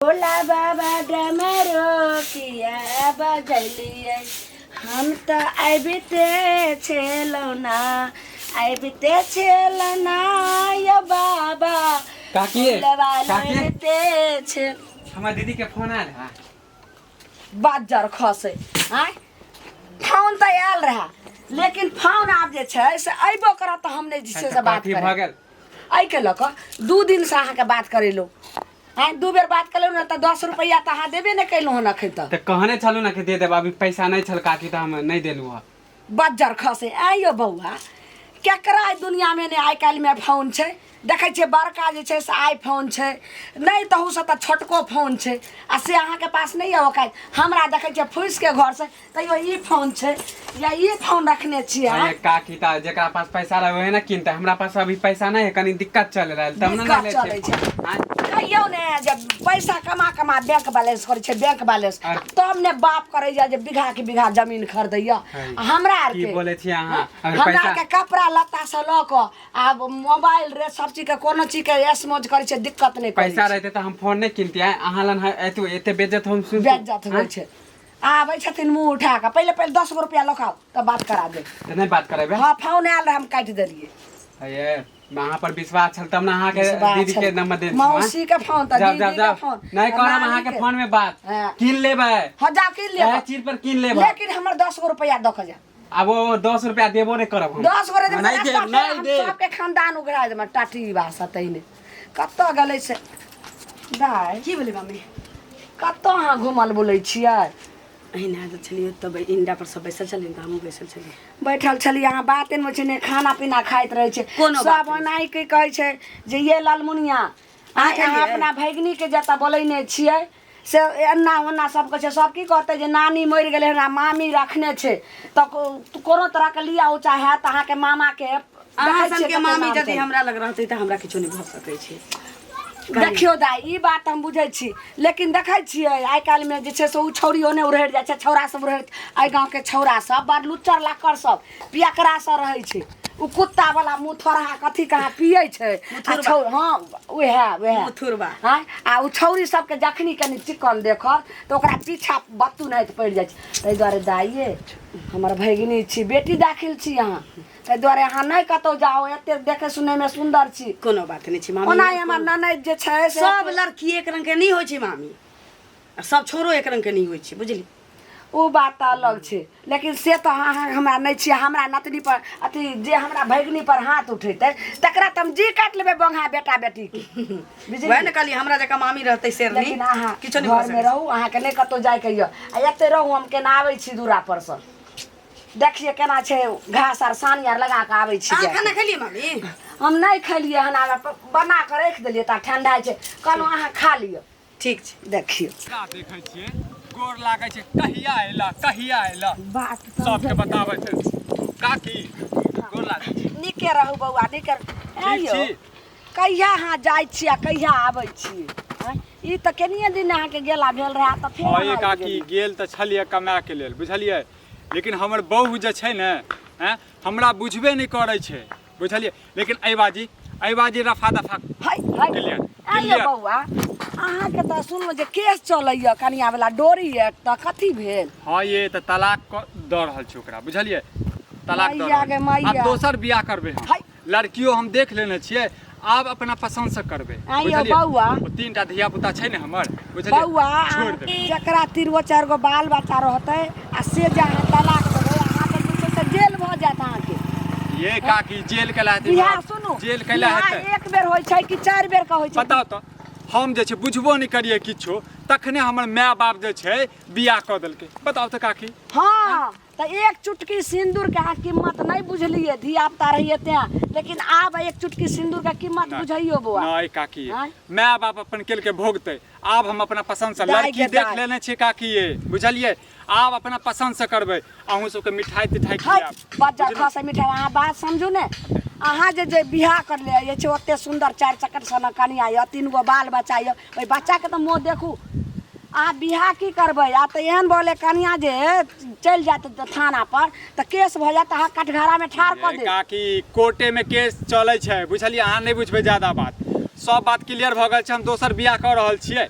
भोला बाबा डमरो किया बजलियै हम तऽ आबिते छलहुँ ना आबिते छलहुँ ना यौ बाबा काकी, भोलवा काकी। लड़िते छल हमर दीदी के फोन आयल है बाजर खसै आँय फोन तऽ आयल रहए लेकिन फोन आब जे छै से अयबो करत तऽ हम नहि जे छै से बात कथी भऽ करब गेल एहिके लऽ कऽ 2 दिनसँ अहाँके बात करेलहुँ आँय 2 बेर बात केलहुँ ने तऽ 10 रुपैआ तऽ अहाँ देबे नहि केलहुँ हन एखन तक तऽ कहने छलहुँ ने कि दे देब अभी पैसा नहि छल काकी तऽ हम नहि देलहुँ हँ बज्जर खसे आँय यौ बौआ केकरा एहि दुनिआँमे नहि आइ काल्हिमे फोन छै देखै छियै बड़का जे छै से आई फोन छै नहि तहूसँ तऽ छोटको फोन छै आ से अहाँके पास नहि यऽ ओकाद हमरा देखै छियै फूसिके घरसँ तैयो ई फोन छै या ई फोन रखने छियै अरे अहाँ काकी तऽ जेकरा पास पैसा रहे वही ने किनतै हमरा पास अभी पैसा नहि है कनी दिक्कत चल रहल तब ने दिक्कत नहि चलै लै छै। छै आँय? कहियौ ने जे पैसा कमा कमा बैंक बैलेंस करै छै बैंक बैलेंस तब ने बाप करैया जे बीघा के बीघा जमीन खरीदैया है। आ हमरा की आरके बोलै छियै अहाँ अगर हमरा पैसा आरके कपड़ा लत्ता से लऽ कऽ आब मोबाइल रे सब चीज के कोनो चीज के ऐश मौज करै छै दिक्कत नहि करै पैसा छै रहते तऽ हम फोन नहि किनतियै अहाँ लन है एते एते बेज्जत हम सुन बेज्जत होइ छै आबै छथिन मुँह उठा कऽ पहिले पहिले 10 गो रुपया लऽ कऽ आउ तब बात करा देब तऽ नहि बात करेबै हँ फोन आयल रहै हम काटि देलियै हे अहाँ पर विश्वास छल तब ने अहाँके विश्वास दीदी के छल। नंबर दे मौसी के फोन तऽ जाउ दीदी जाउ के जाउ फोन नहि तऽ करब नानी अहाँके के। फोन में बात हाँ। कीन लेबै हँ जाउ कीन इएह लेब चीज पर कीन लेबै लेकिन हमर 10 गो रुपया दऽ कऽ जा आब ओ 10 रुपया देबो नहि करब हम 10 गो देबै नहि तऽ देब रास्ता नहि हम देब सबके खानदान उघरा देबै टाटी बासा तहिने कतऽ गेलै से दाइ की भेलै मम्मी? कतऽ अहाँ घुमल बोलै छियै? अहिना तऽ छलियै तब इंडा पर सब बैसल छलियै तऽ हमहूँ बैसल छलियै। बैठल छलियै अहाँ बाते नहि होइ छै ने खाना पीना खाइत रहै छै कोनो बात सब ओनाही की कहै छै जे ये लालमुनिया अहाँ आइ अहाँ खेलियै? अपना भगिनीके जतऽ बोलैने छियै से एन्ना ओन्ना सब कहै छै सब की कहतै जे नानी मरि गेलै हमरा मामी रखने छै तऽ कोनो तरहके लिया ऊँचा हैत अहाँके मामाके अहाँ देखै छियै सनके कते मामी नाम यदि छै। हमरा लग रहतै तऽ हमरा किछो नहि भऽ सकै छै। देखियौ दाइ ई बात हम बुझै छी लेकिन देखै छियै आइ काल्हिमे जे छै से ओ छौड़ी ओने उड़हरि जाइ छै छौड़ा सब उड़हरि एहि गाँवके छौड़ा सब बड़ लुच्चर लाकर सब पियकरा सब रहै छै ओ कुत्ता वाला मुँह थोड़हा कथी कहाँ पियै छै आ छौ हँ उएह उएह मुथुरबा। आँय आ ओ छौड़ी सबके जखनी कनि चिकन देखत तऽ ओकरा पीछा बत्तू नाहित पड़ि जाइ छै। ताहि दुआरे दाइये हमर भगिनी छी बेटी दाखिल छी अहाँ ताहि दुआरे अहाँ नहि कतहु जाउ एते देखै सुनैमे सुन्दर छी। कोनो बात नहि छै मामी। ओना हमर ननैद जे छै से सब लड़की एक रंग के नहि होइ छै मामी आ सब छोरो एक रंग के नहि होइ छै बुझली। ओ बात तऽ अलग छै लेकिन से तऽ अहाँ हमरा नहि छियै हमरा नतनी पर अथी जे हमरा भगिनी पर हाथ उठेतै तकरा तऽ हम जी काटि लेबै बंगा बेटा बेटीके बुझलियै वएह ने कहलियै हमरा जकाँ मामी रहतै शेरनी लेकिन अहाँ किछो नहि भऽ घरमे सकै रहू अहाँके नहि कतहु जाइके यऽ आ एते रहू हम केना आबै छी दूरा पर सँ देखिए केना छै घास आर सानी आर लगा कऽ आबै छी अहाँ जाके। खाना खेलियै मामी? हम नहि खेलियै हन आब बना कऽ राखि देलियै तऽ ठंडा छै कहलहुँ अहाँ खा लिअ। ठीक छै। देखियौ का देखै छियै गोर लागै छै कहिया अयला कहिया अयला बात सबके बताबै छै काकी गोर लागै छै। नीके रहू बौआ नीके रहू। ठीक आँय यौ छी। कहिया अहाँ जाइ छी आ कहिया आबै छी आँय? ई तऽ केनिये दिन अहाँके गेला भेल रहए तऽ फेर हँ ये अहाँ आबि काकी गेलियै। गेल तऽ छलियै कमाएके लेल बुझलियै लेकिन हमर बहु जे छै ने आँय हमरा बुझबे नहि करै छै बुझलियै लेकिन एहि बाजी एहि बाजी रफा दफा है है क्लियर आँय यौ क्लियर बौआ अहाँके तऽ सुनलहुँ जे केस चलैए कनियावला डोरी यऽ तऽ कथी भेल? हँ ये तऽ तलाक दऽ रहल छी ओकरा बुझलियै तलाक दऽ मैया रहल गे छी। मैया। आब दोसर बियाह करबै हम है। लड़कियो हम देख लेने छियै आब अपना पसंद से करबै आँय यौ बुझलियै बौआ। ओ तीन टा धिया पुता छै ने हमर बुझलियै बौआ छोड़ि देबै जकरा 3 गो 4 गो बाल बच्चा रहतै आ से जे अहाँ तलाक देबै अहाँके जे छै से जेल भऽ जायत अहाँके। ये काकी जेल केला हेतै बियाह बाप, सुनू जेल केला बियाह हेतै एक बेर होइ छै कि 4 बेर के होइ छै? बताउ तऽ हम जे छै बुझबो नहि करियै किछो तखने हमर माय बाप जे छै बियाह कऽ देलकै बताउ तऽ काकी। हँ तऽ एक चुटकी सिन्दूर के अहाँ कीमत नहि बुझलियै धिया पुता रहियै तें लेकिन आब एक चुटकी सिन्दूर के कीमत नहि, बुझैयो बौआ। नहि काकी आँय? माय बाप अपन केलकै भोगतै आब हम अपना पसंद से दाइ लड़की गे देख दाइ। लेने छियै काकी ये बुझलियै आब अपना पसंद से करबै अहूँ सबके मिठाई तिठाई है खिलायब बच्चा बुझलियै? खसै मिठाई अहाँ बात समझू ने अहाँ जे जे बियाह करले ये छै ओते सुन्दर चारि चक्कर सनक कनिया यऽ 3 गो बाल बच्चा यऽ ओहि बच्चाके तऽ मोह देखू अहाँ बियाह की करबै आ तऽ एहन बोले कनिया जे चलि जायत थाना पर तऽ केस भऽ जायत अहाँ कटघरामे ठाढ़ कऽ ये देत। काकी कोर्टे में केस चलै छै बुझलियै अहाँ नहि बुझबै ज्यादा बात सब बात क्लियर भऽ गेल छै हम दोसर बियाह कऽ रहल छियै।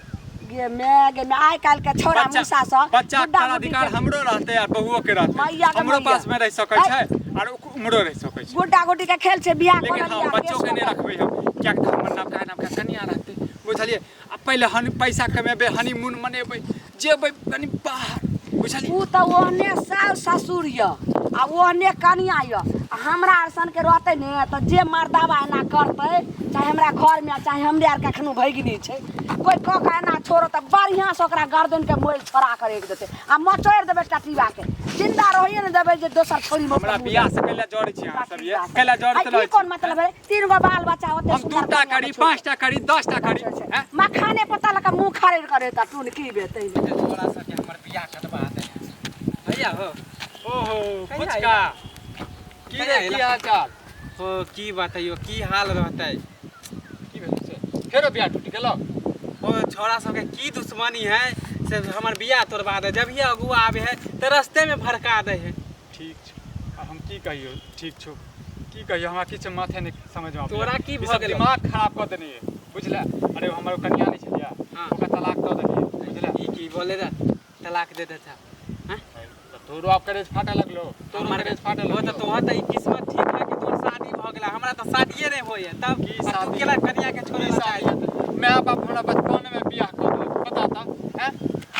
गे मैं गे मैं आइ काल्हि के छौड़ा बच्चा मूसा सब बच्चा गुड्डा के गुड्डी अधिकार के- हमरो रहतै आ बहुओ के रहतै मैया के हमरो मैया। पास में रहि सकै छै आर उम्हरो रहि सकै छै गुड्डा गुड्डी के खेल छै बियाह लेकिन करल हम या बच्चो के नहि रखबै हम किएक तऽ हमर नवका नवका कनिया रहतै बुझलियै आ पहिले हनी पैसा कमेबै हनीमून मनेबै जेबै कनि बाहर बुझलियै उ तऽ ओहने सास ससुर यऽ आ ओहने कनिया यऽ आ हमरा आर सनके रहतै ने तऽ जे मर्दाबा एना करतै चाहे हमरा घरमे चाहे हमरे आर कखनो भगिनी छै कोइ कऽ कऽ एना छोड़ो तऽ बढ़िआँसँ ओकरा गर्दनके मोड़ि छोड़ा कऽ राखि देतै आ मचोड़ि देबै टटीबाके जिन्दा रहैए ने देबै जे दोसर छौरी हमरा बियाह से कैला जरै छी अहाँ सब ये कैला जरै ई कोन मतलब है तीन गो बाल बच्चा होते हम दूटा करी पाँचटा करी 10टा करी हैं मखाने पत्ता लऽ कऽ मुँह खड़े करे तऽ टून की बेतै तोरा सबके हमर बियाह कटवा दे भैया हो ओहो फुचका की रे की हाल चाल हो की बतैयो की हाल रहतै की भेल से फेरो बियाह टूटि गेलो ओ छोरा सबके की दुश्मनी है से हमर बियाह तोड़वा दे जब ही अगुआ आवे है तऽ रस्ते में भड़का दे है ठीक छौ आब हम की कहियो ठीक छौ की कहियो हमरा किछु माथे नहि समझमे आबैया। तोरा की ई भऽ सब गेलौ? दिमाग खराब कऽ देने ये बुझले अरे हमर कनिया नहि छलियै हाँ। ओकरा तलाक दऽ देलियै बुझले ई की बोले रे तलाक दे देता हैं तऽ तोरो आब करेज फाटऽ लगलो तोरो हमर करेज फाटऽ हो तऽ लगलो तोहर तऽ ई किस्मत ठीक है कि तोहर शादी भऽ गेला हमरा तऽ शादिये नहि होइए तब की आ तू शादी? केना कनिया के छोड़े की ला शादी चाहै हेतै? माय बाप हमरा बचपनमे बियाह कऽ देलक पता तऽ हैं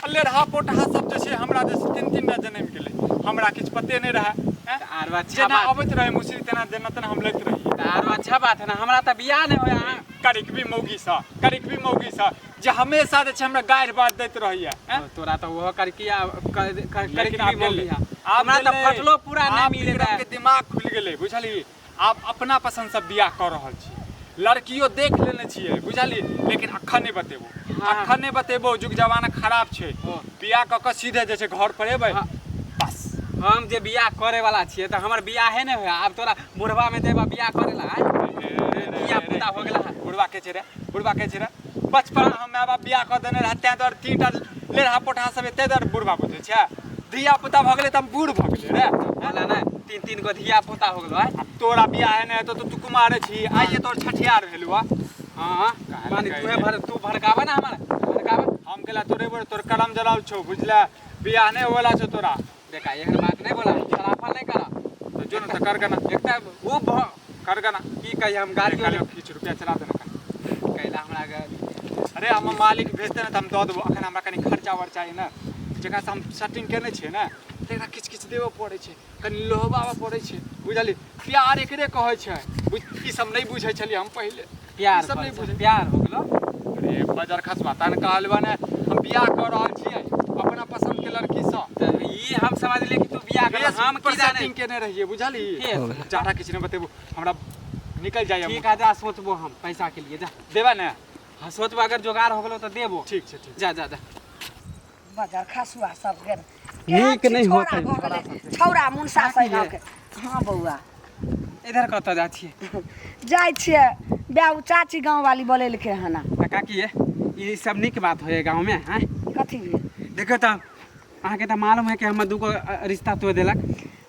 आ लेरहा पोटहा सब जे छै हमरा जे छै तीन तीन टा जनमि गेलै हमरा किछु पते नहि रहए हैं तऽ आरो अच्छा जेना बात अबैत रहै मुसरी तेना जेना तेना हम लैत रहियै तऽ आरो अच्छा बात है ना हमरा तऽ बियाह नहि होइए अहाँ करिकबी मौगीसँ करिकबी मौगीसँ जे हमेशा जे छै हमरा गारि बात दैत रहैया हैं? तोरा तऽ ओहो करकी आ लेकिन करकी आब मौगी गेलै। है आब हमरा तऽ गेलै। फटलो पूरा नहि आब मिले विक्रम के दिमाग खुलि गेलै बुझलियै आब अपना पसन्दसँ बियाह कऽ रहल छी लड़कियो देख लेने छियै बुझलियै लेकिन अखन नहि बतेबो हाँ। अखन नहि बतेबो जुग जमाना खराब छै हाँ। बियाह कऽ कऽ सीधे जे छै घर पर एबै हाँ। बस हम जे बियाह करे वाला छियै तऽ हमर बियाहे नहि होय आब तोरा बुढ़वा में देबा बियाह करे ला आँय? धिया पुता हो गेला बुढ़वा के छै रे बुढ़वा के छै रे बचपन में हम माय बाप बियाह कऽ देने रहै ताहि दुआरे तीन टा लेरहा पोटहा सब ताहि दुआरे बुढ़वा बुझै छै धिया पुता भऽ गेलै तऽ हम बूढ़ भऽ गेलै रे बोला ने तीन तीन गो धिया पुता हो गेलो आँय? आब तोरा बियाह नहि हेतौ तऽ तू कुमारे छी आइए तोर छठियार भेलौ आ हाँ काहे माने कहै तूहे छै? भर तू भड़काबे ना हमरा भड़काबे हम केला तोरे बोल तोर करम जलाल छौ बुझले बियाह नहि होवला छौ तोरा देखा एहन बात नहीं बोला शराफा नहीं करा तो जो ना तऽ कर गना एक तऽ वो कर गना की कही हम गाड़ी गाड़ी किछु रुपया चला देना कनि कैला हमरा गाड़ी अरे हमर मालिक भेजतै ने तऽ हम दऽ देबो अखन हमरा कनि खर्चा वर्चा अइ ने जकरासँ हम सेटिंग केने छियै ने तकरा किछु किछु देबऽ पड़ै छै कनि लोहबाबऽ पड़ै छै बुझलियै प्यार एकरे कहै छै बुझ ई सब नहि बुझै छलियै हम पहिले प्यार ई सब नहि कहै छै, बुझै प्यार हो गेलो अरे बजर खसबा तहन कहलबा ने हम बियाह कऽ रहल छियै अपना पसंद के लड़की सँ तऽ ई हम समझलियै कि तू बियाह कर हम पर की जाने सेटिंग केने रहियै बुझली फेस। जादा किछु नहि बतेबो हमरा निकल जाइए ठीक है जा सोचबो हम पैसा के लिए जा देबा ने हाँ सोचबो अगर जोगाड़ हो गेलो तऽ देबो ठीक छै ठीक जा जा जा बजर खसुआ सब गेल नीक नहि होतै छौड़ा छौड़ा मुनसा सब गाँवके हाँ बौआ इधर कतऽ जाइ छियै जाइ छियै ब्याह चाची गाँव वाली बोलेलकै हन तऽ काकी ये ई सब नीक बात होइए गाँवमे आँय कथी भेल देखियौ तऽ अहाँके तऽ मालूम है कि हमर दूगो रिश्ता तोड़ि देलक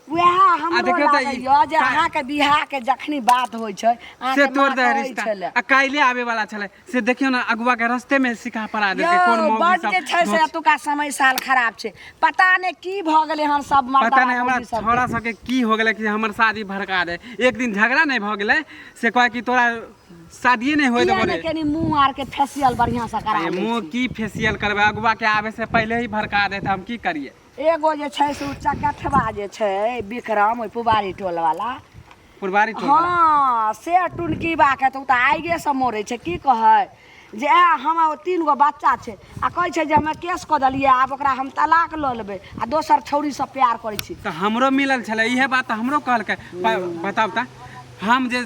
वएह हमरो देखियौ तऽ ई- लागैया जे अहाँके बियाहके जखनी बात होइ छै से अहाँके तोड़ माँ दे कहै रिश्ता छलै आ काल्हि आबे वाला छलै से देखियौ ने अगुआ के रस्ते में सिखा पड़ा देलकै कोन यौ मौगी बड सब जे छै से एतुका समय साल खराब छै पता नहि की भऽ गेलै हन सब मर्दा पता नहीं हमरा मौगी सबके। छोरा सबके की हो गेलै कि हमर शादी भड़का दे एक दिन झगड़ा नहीं भऽ गेलै से कहे कि तोरा शादिए नहीं होय किया देबो नहि रे कनी मुँह आर के फेसियल बढ़िआँ से करा अरे लै मुँह छी। की फेसियल करबै अगुआ के आबे से पहले ही भड़का दे हम की करिए एगो जे छै से ओ चकठवा जे छै विक्रम ओहि पुबारी टोल वाला पुरबारी टोल वाला। हाँ से टुनकीबा के तऽ ओ तऽ आगिए से मरै छै की कहै जे ए हमरा ओ तीन गो बच्चा छै आ कहै छै जे हमे केस कऽ देलियै आब ओकरा हम तलाक लऽ लेबै आ दोसर छौड़ीसँ प्यार करै छी तऽ हमरो मिलल छलै इहे बात तऽ हमरो कहलकै बताउ तऽ हम जे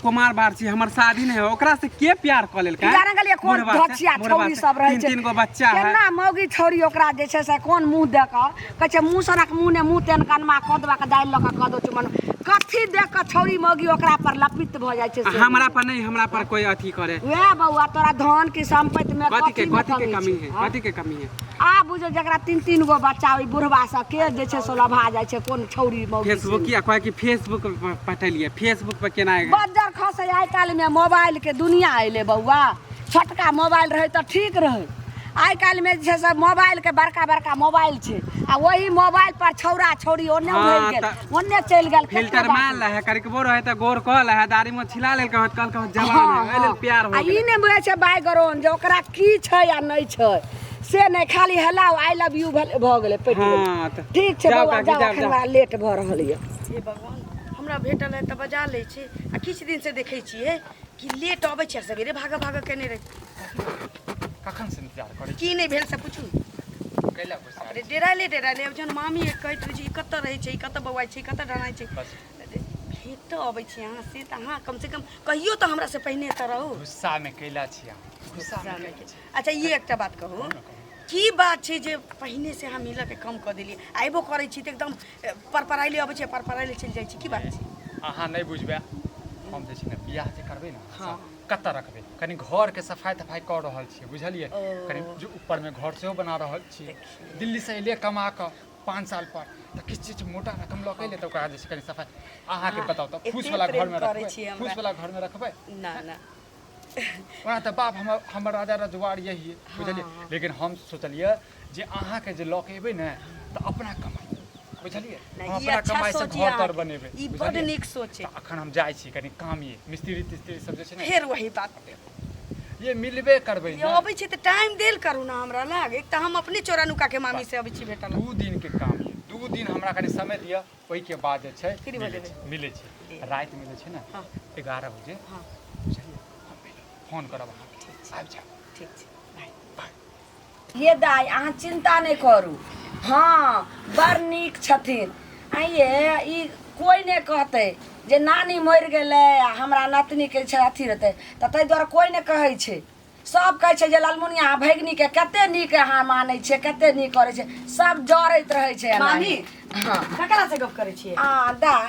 कुमार बार छी हमर शादी नहि हो ओकरा से के प्यार कऽ लेलकै जाने गेलियै कोन बुढ़बा से, धचिया बुढ़बा छौड़ी से। सब रहै तीन छै तीन गो बच्चा है केना मौगी छौड़ी ओकरा जे छै से कोन मुँह दऽ कऽ कहै छै मुँह सनक मुँह ने मुँह तेन कनमा कदवा के दालि लऽ कऽ कदो चुमन कथी देख कऽ छौड़ी मौगी ओकरा पर लपित भऽ जाइ छै से हमरा पर नहीं हमरा पर कोई अथी करे वएह बौआ तोरा धन की सम्पत्ति में कथी के कथी में कथी के कमी कमी छै है हँ? कथी के कमी है आ बुझो जकरा तीन तीन गो बच्चा ओहि बुढ़वा सब के जे छै से लभा जाइ छै कोन छौड़ी मौगी से। फेसबुक या कहै कि फेसबुक पर पठेलियै फेसबुक पर केना बज्जर खसै आइ काल्हिमे मोबाइलके दुनिया अयलै बौआ छोटका मोबाइल रहै तऽ ठीक रहै आइ काल्हिमे जे छै से मोबाइलके बड़का बड़का मोबाइल छै आ ओही मोबाइल पर छौड़ा छौड़ी ओन्ने हाँ, उभरि गेल तऽ ओन्ने चलि गेल कते फिल्टर बात मार लै है करिकबो रहे तऽ गोर कऽ लै है दाढ़ी में छिला लेलकै होत कहलकै होत जवान हाँ, है एहि लेल हाँ। प्यार हो आ ई गेलै नहि बुझै छै बाइग्राउंड जे ओकरा की छै आ नहि छै से नहि खाली हेलो I love you भऽ गेलै पटि गेलै हाँ तऽ ठीक छै जाउ बौआ काकी जाउ जाउ एखन जाउ हमरा लेट भऽ रहल यऽ हे भगवान हमरा भेटल है तऽ बजा लै छै आ किछु दिनसँ देखै छियै कि लेट अबै छै आ सवेरे भागऽ भागऽ केने रहै कखन से इंतजार करै की नहि भेल से पूछू छी कैला गुस्सा अरे डेरायले डेरायले आब जहन मामी कहैत रहै छै ई कतऽ रहै छै ई कतऽ बौआइ छै ई कतऽ डराइ छै बस भेट अबै छी अहाँ से तऽ अहाँ कमसँ कम कहियो तऽ हमरासँ पहिने तऽ रहू गुस्सा में कैला छी अहाँ गुस्सा में कैला छी अच्छा ई एकटा बात कहू की बात छै जे पहिने से अहाँ मिलऽके कम कऽ देलियै आयबो करै छी तऽ एकदम परपराइले अबै छै परपराइले चलि जाइ छी की बात छै अहाँ नहि बुझबै हम जे छै ने बियाह जे करबै ने हाँ कतऽ रखबै कनि घरके सफाइ तफाइ कऽ रहल छियै बुझलियै कनि जे ऊपरमे घर सेहो बना रहल छियै दिल्लीसँ एलियै कमा कऽ 5 साल पर तऽ किछु चीज मोटा रकम लऽ कऽ एलियै तऽ ओकरा जे छै कनि सफाइ अहाँके बताउ तऽ फूस वाला घरमे रखबै फूस वाला घरमे रखबै ना ना ओना तऽ बाप हमर हमर राजा रजवाड़ यही बुझलियै लेकिन हम सोचलियै जे अहाँके जे लऽ के एबै ने तऽ अपना कमाइ बुझलियै नहि, हम ई अपना अच्छा कमाइसँ सोच घर यऽ तर अहाँके। बनेबै ई बड्ड बुझलियै? नीक सोच छै तऽ अखन हम जाइ छी कनि काम ये मिस्त्री तिस्त्री सब जे छै ने फेर वही बात ये मिलबे करबै ये ने अबै छै तऽ टाइम देल करू ने हमरा लग एक तऽ हम अपने चोरा नुका के मामी से अबै छी भेटल 2 दिन के काम ये 2 दिन हमरा कनि समय दिअ ओहिके बाद जे छै फ्री भऽ मिलै जेबै। छै मिलै छै राति मिलै छै ने 11 बजे बुझलियै हम मिलब फोन करब अहाँके आबि जायब ठीक छै बाय ये दाइ अहाँ चिन्ता नहि करू हँ बड़ नीक छथिन आइये ई कोइ नहि कहतै जे नानी मरि गेलै आ हमरा नतनीके छै अथी रहतै तऽ ताहि दुआरे कोइ नहि कहै छै सब कहै छै जे लालमुनिया अहाँ भगिनीके कते नीक अहाँ मानै छियै कते नीक करै छै सब जरैत रहै छै मामी एनाही। हँ ककरा से गप करै छियै आ दाइ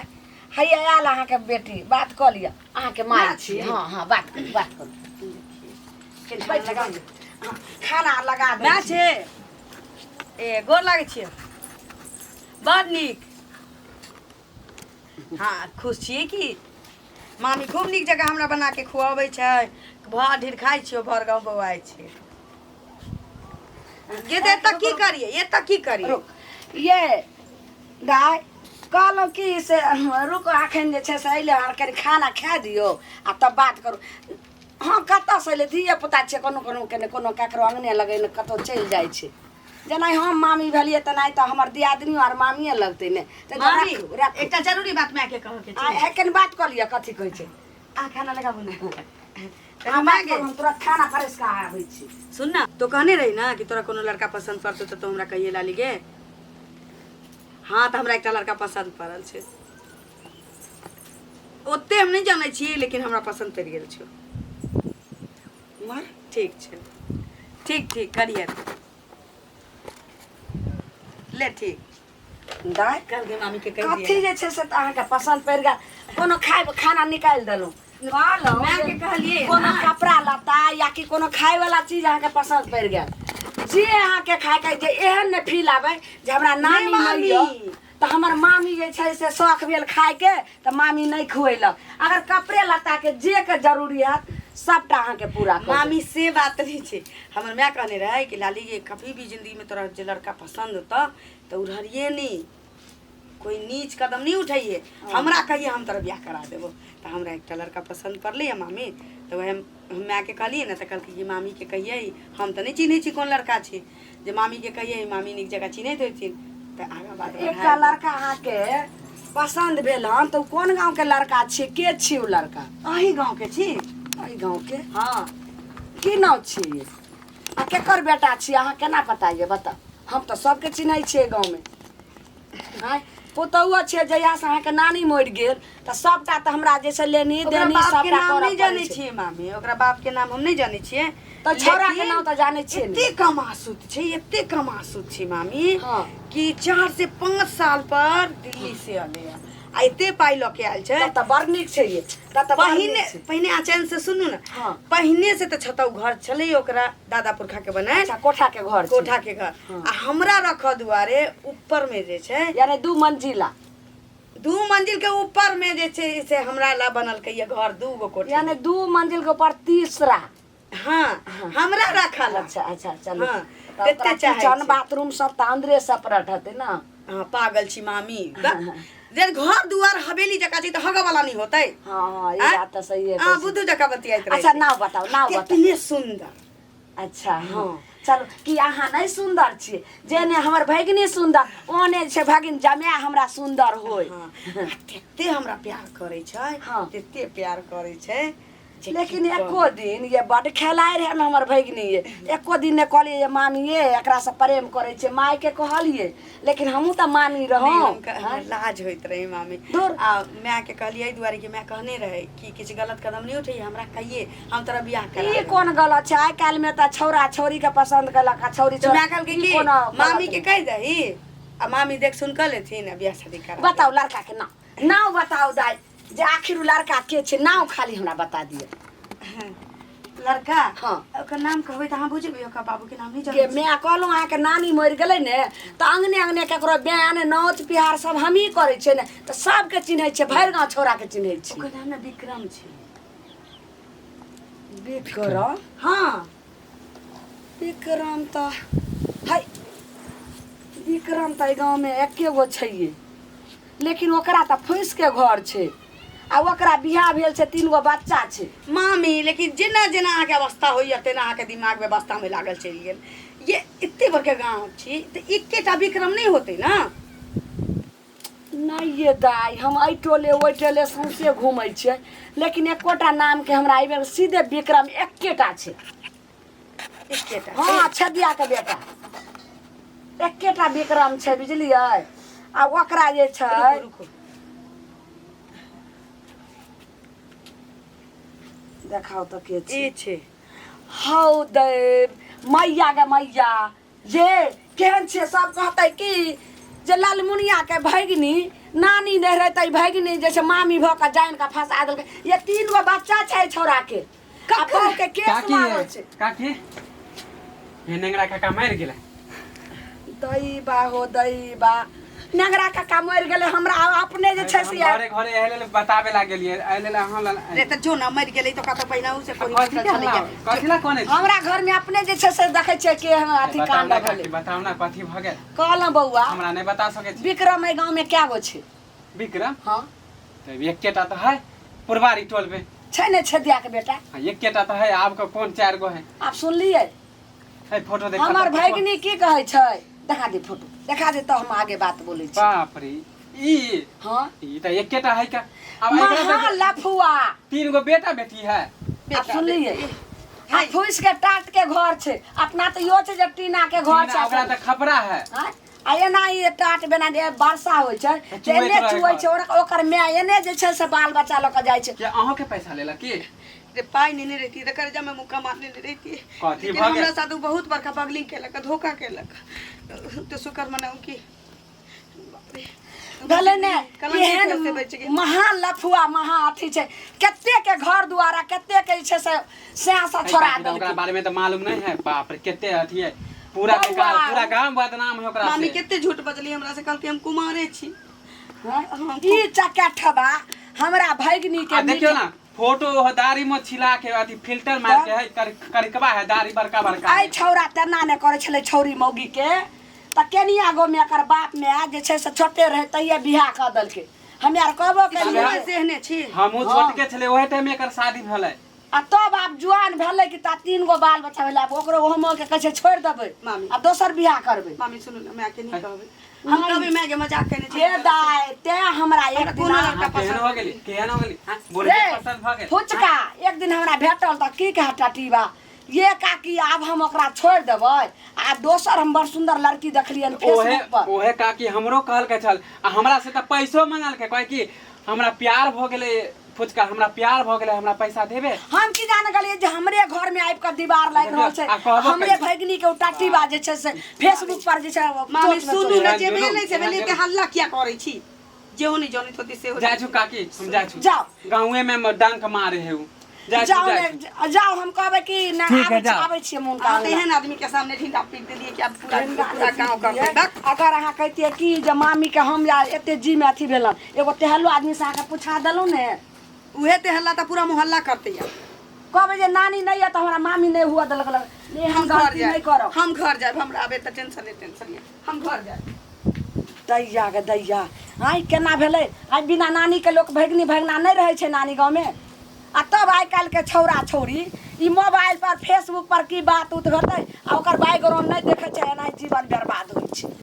हैया आयल अहाँके बेटी बात कऽ लिअ अहाँके माय माँ छी छियै? हँ हँ बात करू बात करू खाना लगा दे। हँ, खाना लगा दै माय छी। छै ए गोर लागै छियै बड़ नीक हँ खुश छियै की मामी खूब नीक जकाँ हमरा बना के खुआबै छै भर ढेर खाइ छियै भर गाँव बौआइ छियै ये तऽ एतऽ की करियै एतऽ की करियै रुक ये दाइ कहलहुँ कि से रुको अखन जे छै से अयलै हन कनि खाना खाए दियौ आ तब बात करू हँ कतऽसँ अयलै धिये पुता छियै कोनो कोनो के नहि कोनो ककरो अङ्गने लगेने कतहु चलि जाइ छै जेना हम मामी भेलियै तेनाही तऽ हमर दियादनियो आर मामिए लगतै ने ताहि दुआरे मामी राखू राखू एकटा जरूरी बात मायके कहऽके आ छै कनि बात कऽ लिअ कथी कहै छै आ खाना लगाबू ने अहाँ बात करू हम तुरंत खाना परसि कऽ आबै छी सुन ना तो कहने रही ना कि तोरा कोनो लड़का पसंद पड़तौ तऽ तो हमरा कहिए लाली गे हाँ तऽ हमरा एकटा लड़का पसंद पड़ल छै ओते हम नहि जानै छी लेकिन हमरा पसंद पड़ि गेल छै मर ठीक छै ठीक ठीक करिए ले ठीक दाइ कहलकै मामी के कहि कथी दिअ जे छै से तऽ अहाँके पसन्द पड़ि गेल कोनो खाय खाना निकालि देलहुँ कहलहुँ मायके जे कहलियै कोनो ना। कपड़ा लत्ता या कि कोनो खायवला चीज अहाँके पसन्द पड़ि गेल जे अहाँके खायके जे एहन नहि फील आबै जे हमरा नानी नहि मामी। यऽ तऽ हमर मामी जे छै से शौख भेल खायके तऽ मामी नहि खुएलक अगर कपड़े लत्ताके जे के जरूरी हैत सबटा अहाँके पूरा कऽ देब। मामी से बात नहीं छै हमर माय कहने रहे कि लाली गे कभी भी जिंदगी में तोरा जे लड़का पसंद होता तो उड़हरिए नहीं कोई नीच कदम नहीं उठैए हमरा कहिए हम तोरा बियाह करा देबो तऽ हमरा एकटा लड़का पसंद पड़लै है मामी तऽ वएह हम मायके कहलियै ने तऽ कहलकै कि मामीके कहियै हम तऽ नहि चिन्है छी कोन लड़का छी जे मामीके कहियै मामी नीक जकाँ चिन्हैत होथिन तऽ आगाँ बात एकटा लड़का अहाँके पसन्द भेल हन तऽ ओ कोन गाँवके लड़का छियै के छी ओ लड़का अहीं गाँवके छी एहि गाँवके हँ की नाम छी आ केकर बेटा छी अहाँ केना पता ये बताउ हम तऽ सबके चिन्है छियै गाँवमे आँय पुतहुओ छियै जहियासँ अहाँके नानी मरि गेल तऽ सबटा तऽ हमरा जे छै लेनी ओकरा देनी बाप के सबटा नाम करऽ नहि पड़ै जानै छै छियै मामी ओकरा बाप के नाम हम नहि जानै छियै तऽ छौड़ाके लेकिन नाम तऽ जानै छियै ने एते कमासुत छै एते कमासुत छै मामी हँ। कि 4 से 5 साल पर दिल्ली से अलै आ एते पाइ लऽ के आयल छै तब तऽ बड़ नीक छै ये तब तऽ बड़ पहिने नीक छै पहिने आचैन से सुनू ने हँ। पहिने से तऽ छतौ घर छलै ओकरा दादा पुरखा के बनायल अच्छा कोठा के घर छै कोठा के घर आ हमरा रखऽ दुआरे ऊपर में जे छै यानी दू मंजिला 2 मंजिल के ऊपर में जे छै से हमरा ला बनलकै ये घर 2 गो कोठी यानी 2 मंजिल के ऊपर तीसरा हाँ हमरा राखल अच्छा अच्छा चलू। हाँ, तब तेते तोरा चाहै किचन छी। बाथरूम सब तऽ अंदरे सेपरेट हेतै ने। हाँ पागल छी मामी। जे घर दुआर हवेली जकाँ छै तऽ हगऽ वाला नहीं होतै। हाँ हाँ, ई आँय? बात तऽ सही है। अहाँ बुद्धू जकाँ बतियाइत रहै अच्छा छी। नाव बताउ, नाव बताउ। कितने सुंदर। अच्छा हाँ चलू, कि अहाँ नहि सुन्दर छियै? जेने हमर भगिनी सुन्दर ओने छै भगिन जमाए हमरा सुन्दर होय। हाँ, आ तेते हमरा प्यार करै छै। हाँ। तेते प्यार करै छै जे लेकिन की एको दिन ये बड खेलाइ रहै हमर भगिनी, ये एको दिन नहि कहलियै ये मामी ये एकरासँ प्रेम करै छियै। मायके कहलियै लेकिन हमहूँ तऽ मामी नहि, रहौं। हमरा लाज होइत रहै मामी। दूर। आ मायके कहलियै एहि दुआरे कि माय कहने रहै कि किछु गलत कदम नहि उठैयै, हमरा कहिए, हम तोरा बियाह करा ई देबौ। कोन गलत छै? आइ काल्हिमे तऽ छौड़ा छौड़ीके पसन्द केलक आ छौड़ी तऽ माय कहलकै ई कि कोनो गलत मामीके नहि। कहि दही आ मामी देख सुन कऽ लेथिन आ बियाह शादी करा। बताउ लड़काके नाम, नाम बताउ दाइ, जे आखिर उ लड़का के छै, नाम खाली हमरा बता दिअ। लड़का? हाँ। ओकर नाम कहबै तऽ अहाँ बुझबै, ओकर बाबूके नाम नहि के जानै छी। मैं कहलहुँ अहाँके नानी मरि गेलै ने तऽ अङ्गने अङ्गने केकरो बयान नौत पिहार सब हमही करै छियै ने, तऽ सबके चिन्है छियै, भरि गाँव छौड़ाके चिन्है छियै। ओकर नाम ने विक्रम छै। विक्रम? हाँ। विक्रम तऽ है, विक्रम तऽ एहि गाँवमे एके गो छैहे, लेकिन ओकरा तऽ फूसिके घर छै आ ओकरा बियाह भेल छै, 3 गो बच्चा छै। मामी लेकिन जेना जेना अहाँके अवस्था होइए तेना अहाँके दिमाग व्यवस्थामे लागल चलि गेल। ये एते बड़का गाँव छी तऽ एकेटा विक्रम नहि होतै ने? नहि ये दाइ, हम एहि टोले ओहि टोले सौंसे घूमै छियै, लेकिन एकोटा नामके हमरा एहिबेर सीधे विक्रम एकेटा छै। एकेटा? हाँ, छदियाके बेटा एकेटा विक्रम छै, बुझलियै? आ ओकरा जे छै रुकू रुकू, देखाउ तऽ के छै। ई छै। हौ दैव मैया गे मैया, जे केहन छियै? सब कहतै कि जे लालमुनिया के भगिनी नानी नहि रहै तऽ ई भगिनी जे छै मामी भऽ कऽ जानि कऽ फंसा देलकै। ये 3 गो बच्चा छै छौड़ा के, आ बहु के केस काकी मारल छै। काकी, हे नेंगरा काका मरि गेलै। दई बा हो दई बा, नेंगरा काका मरि गेलै। हमरा अपने जे छै से हम घरे घरे एहि लेल बताबे ला गेलियै, एहि लेल अहाँ लग। रे तऽ जो ना मरि गेलै तऽ कतऽ पहिने से कोई कथी निकल के छलैया। हल्ला? कथी ला कोने छी? हमरा घर में अपने जे छै से देखै छियै के हम अथी बताउ कांड ना भेलै। काकी, बताउ ना कथी भऽ गेल? कहलहुँ बौआ, हमरा नहि बता सकै छी? विक्रम एहि गाँव में कए गो छै? विक्रम? हाँ। तऽ एकेटा तऽ है पुरबारी टोल में छै ने छेदिया के बेटा? हाँ, एकेटा तऽ है। आब के कोन 4 गो है? आब सुनलियै? है फोटो देखा हमर तऽ। भगिनी की कहै छै, देखा दे फोटो, देखा दे तऽ हम आगे बात बोलै छी। बाप रे, ई हाँ ई तऽ एकेटा है का? आब एकरा महा तऽ लफुआ 3 गो बेटा बेटी है। आब सुनलियै? आ फूस के टाट के घर छै, अपना तऽ इहो छै जे टीना के घर छै। ओकरा तऽ खपरा है। आँय? आ एना ई टाट बिना जे वर्षा होइ छै तऽ चुएत एने रहै चुऐ घर। छै। ओकर माय एने जे छै से बाल बच्चा लऽ कऽ जाइ छै। के अहूँके पैसा लेलक की? रे पाइ नेने रहिती तऽ कर्जा में मुक्का मार लेने रहिती। कथी लेकिन भऽ गेल? हमरा साथ उ बहुत बड़का बगलिंग केलक, धोखा केलक, तऽ शुक्र मनाउ कि बाप रे। भेलै ने कलंकित एहन से बचि गेल। महा लफुआ महा अथी छै, कते के घर दुआरा कते के जे छै से सएह सब छोड़ा काकी, तऽ ओकरा देलकै। बारे में तऽ मालूम नहीं है। बाप रे, कते अथी है, पूरा बौआ। बेकार, पूरा गांव बदनाम है ओकरा मामी से। कते झूठ बजली हमरा से, कहलकै हम कुमारे छी। हँ? ई चकेठबा हमरा भगिनी के आ देखियो मीठ- ना फोटो, ओहो दाढ़ी में छिला के अथी फिल्टर मार के है, करिकवा है, दाढ़ी बड़का बड़का एहि है। छौड़ा तेना नहि करै छलै छौड़ी मौगी के, तऽ केनिया गो में एकर बाप में जे छै से छोटे रहै तहिये बियाह कऽ देलकै। हमे आर कहबो केलियै। शुरू से एहने छी। हमहूँ छोटके छलै ओहे टाइम में एकर शादी भेलै। आ तब आब जुआन भेलै कि ता 3 गो बाल बच्चा भेलै, आब ओकरो ओहोमे के कहै छै छोड़ि देबै मामी। आ दोसर बियाह करबै। मामी सुनू ने, माय के नहि कहबै, हम कहबै माय के मजाक केने हे छी। दाइ, तें हमरा एक हमरा दिन कोनो अहाँ केहन हो गेली, केहन हो गेली? हाँ, बुढ़े रे, पसंद भऽ गेल? फुचका एक दिन हमरा भेटल तऽ की कह टटीबा ये काकी, आब हम ओकरा छोड़ि देबै आ दोसर हम बड़ सुन्दर लड़की देखलियनि ओहे फेसबुक पर। ओहे काकी हमरो कहलकै छल, आ हमरा से तऽ पैसो मंगलकै, कहै कि हमरा प्यार भऽ गेलै फुचका, हमरा प्यार भऽ गेलै, हमरा पैसा देबे। हम की जाने गेलियै जे हमरे घर में आबि कऽ दीवार लागि रहल छै। आ कहबो हमरे केलकै। भगिनी के ओ टटीबा जे छै से फेसबुक पर जे छै मामी चोट में सुनू चोट। ने, जे जुलुम, भेल नहि से भेल, जुलुम। एते हल्ला किया करै छी? जेहो नहि जनैत होतै सेहो। जाइ छु काकी, हम जाइ छु। जाउ। गाँवे में डंक मारे है उ। जाइ छु, जाउ जाइ ने छु। जाउ, हम कहबै कि नहि। ठीक है, आबै छी। जाउ। आबै छियै हुनका अहाँ तऽ अङ्गना। एहन आदमी के सामने ढिंढा पीट देलियै कि आब पूरा पूरा गाँव करतै बक। अगर अहाँ कहितियै कि जे मामी के हम या एते जी में अथी भेलन, एगो तेहलो आदमी से अहाँके पुछा देलहुँ ने। उहे ते हल्ला तऽ पूरा मोहल्ला करतै आब। कहबै जे नानी नहि यऽ तऽ हमरा मामी नहि हुअ देलक लग एहन हम घर गलती नहि जायब, करब। हम घर जायब, हमरा आबे तऽ टेंशन टेंशन यऽ, हम घर जायब। दैया गे दैया, आइ केना भेलै? आइ बिना नानीके लोक भगिनी भगिना नहि रहै छै नानी गाँवमे। आ तब आइ काल्हिके छौड़ा छौड़ी ई मोबाइल पर फेसबुक पर की बात उत हेतै आ ओकर बैकग्राउंड नहि देखै छै, एनाहि जीवन व्यतीत।